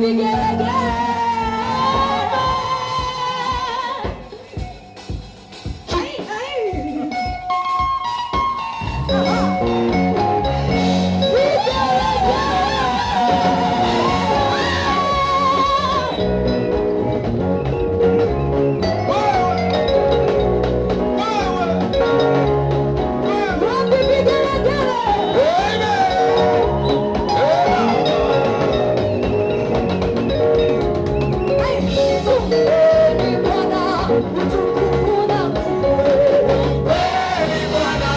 Vigelegele. Ai, ai. Wapi vigelegele? Mpeni Bwana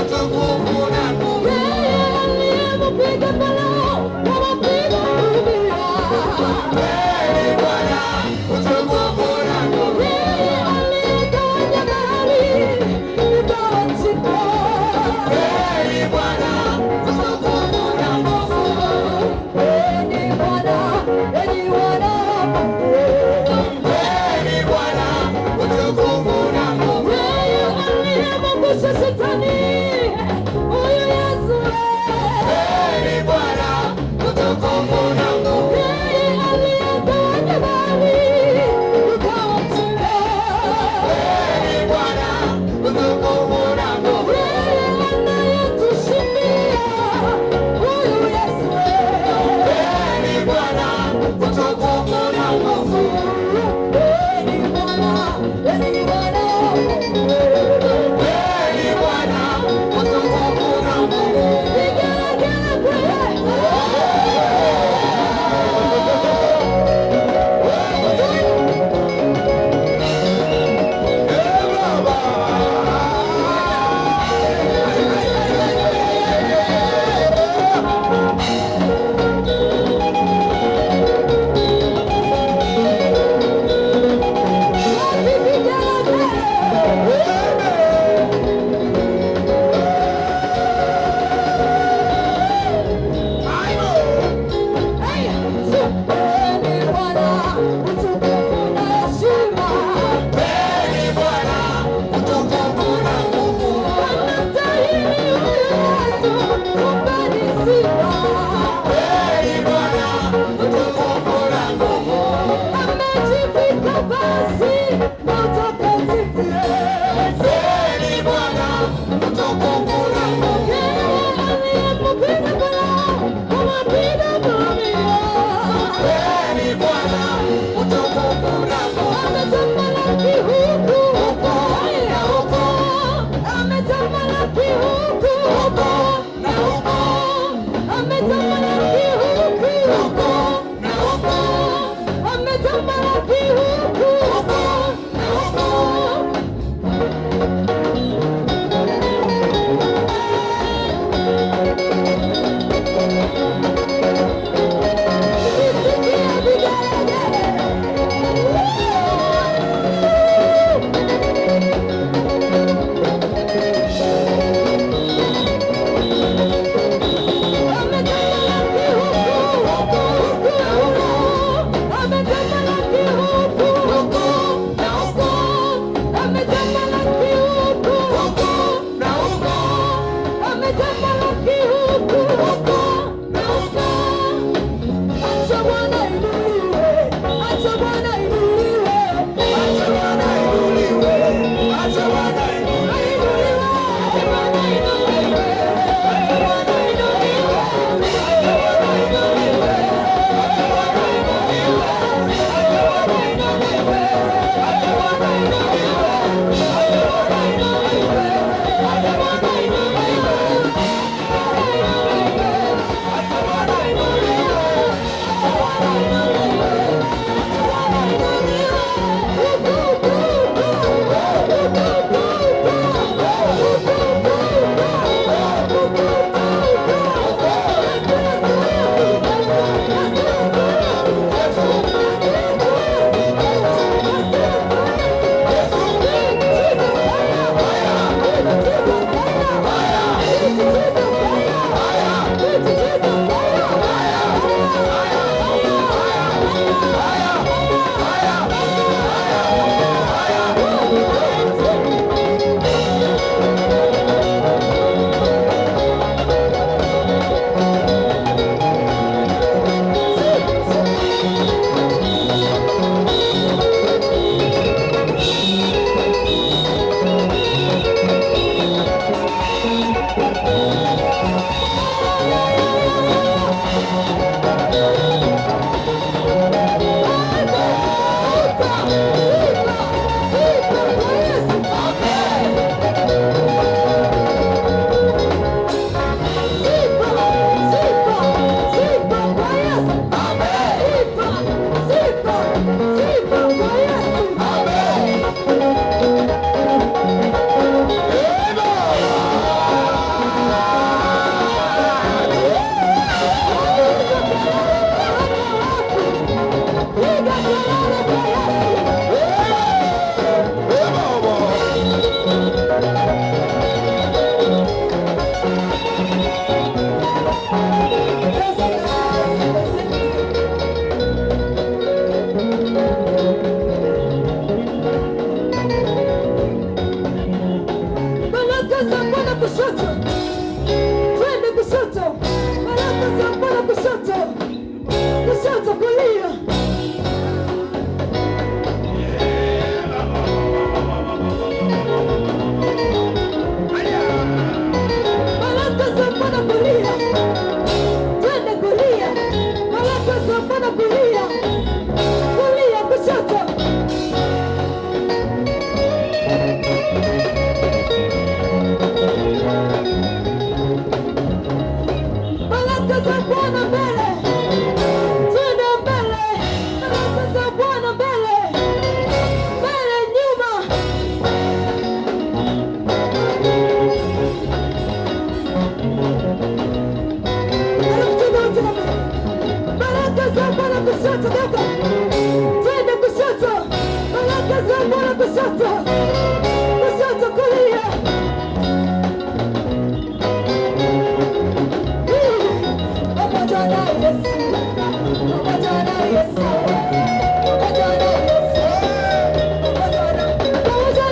utukufu na nguvu. Yeye aliyempiga Farao kwa mapigo 10. Yeye aliyegawanya bahari ikawa nchi Mpeni Bwana, enyi wana wa Mungu. Yeye aliyemwangusha Shetani, huyu Yesu. Yeye aliyegawanya Kushoto kaka, twende kushoto, baraka za Bwana kushoto, kushoto kulia. Pamoja na Yesu, pamoja na Yesu, pamoja na Yesu, pamoja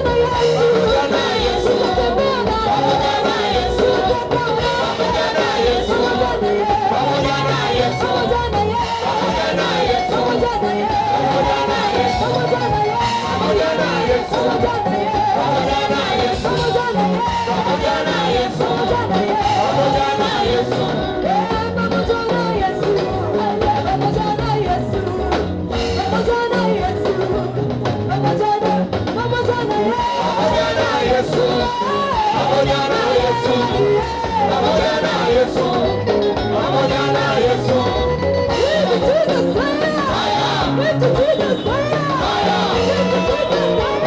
na Yesu, tutatembea naye, tutakaa naye, pamoja na Yesu, pamoja na Yesu, pamoja na Yesu, pamoja na Yesu, pamoja na Yesu, pamoja na Yesu, pamoja na Yesu, pamoja na Yesu, pamoja na Yesu, pamoja na Yesu, pamoja na, pamoja na Yesu, Pamoja na Yesu, pamoja na Yesu, pamoja na Yesu. Give Jesus fire! Give Jesus fire! Give Jesus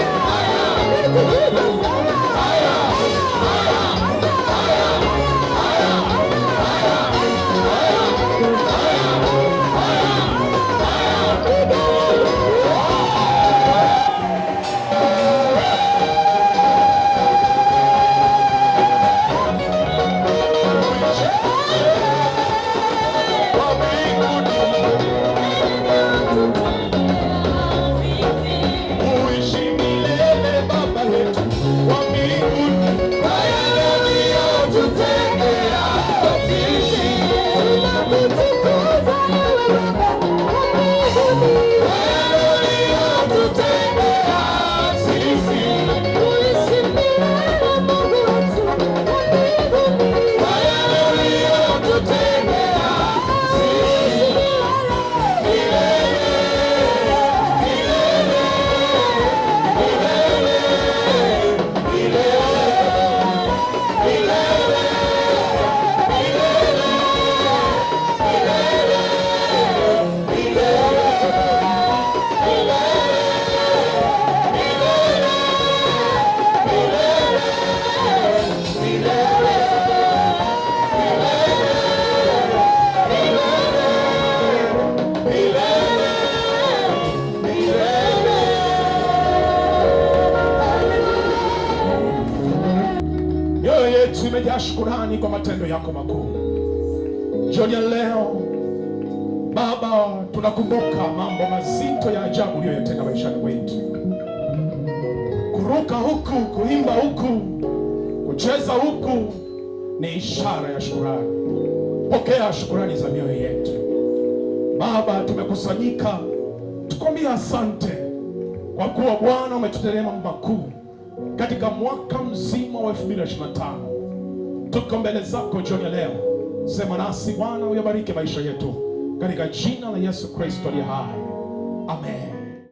fire! Give Jesus fire! Kwa mbinguni uishi milele, Baba yetu wa mbinguni, kwa yale uliyotutendea sisi. Tunakutukuza ewe Baba wa mbinguni. Kwa yale uliyotutendea sisi. Uishi milele Mungu wetu wa mbinguni. Kwa yale uliyotutendea Uishi milele. Milele, milele, milele, milele, milele, milele, milele, milele, milele, milele, milele, milele. Mioyo yetu imejaa shukurani kwa matendo yako makuu. Jioni ya leo Baba, tunakumbuka mambo mazito ya ajabu uliyoyatenda maishani mwetu, kuruka huku, kuimba huku, kucheza huku ni ishara ya shukurani. Pokea shukurani za mioyo yetu Baba. Tumekusanyika tukwambia asante kwa kuwa Bwana umetutendea mambo makuu katika mwaka mzima wa 2025. Tuko mbele zako jioni ya leo, sema nasi Bwana, uyabariki maisha yetu katika jina la Yesu Kristo aliye hai, amen.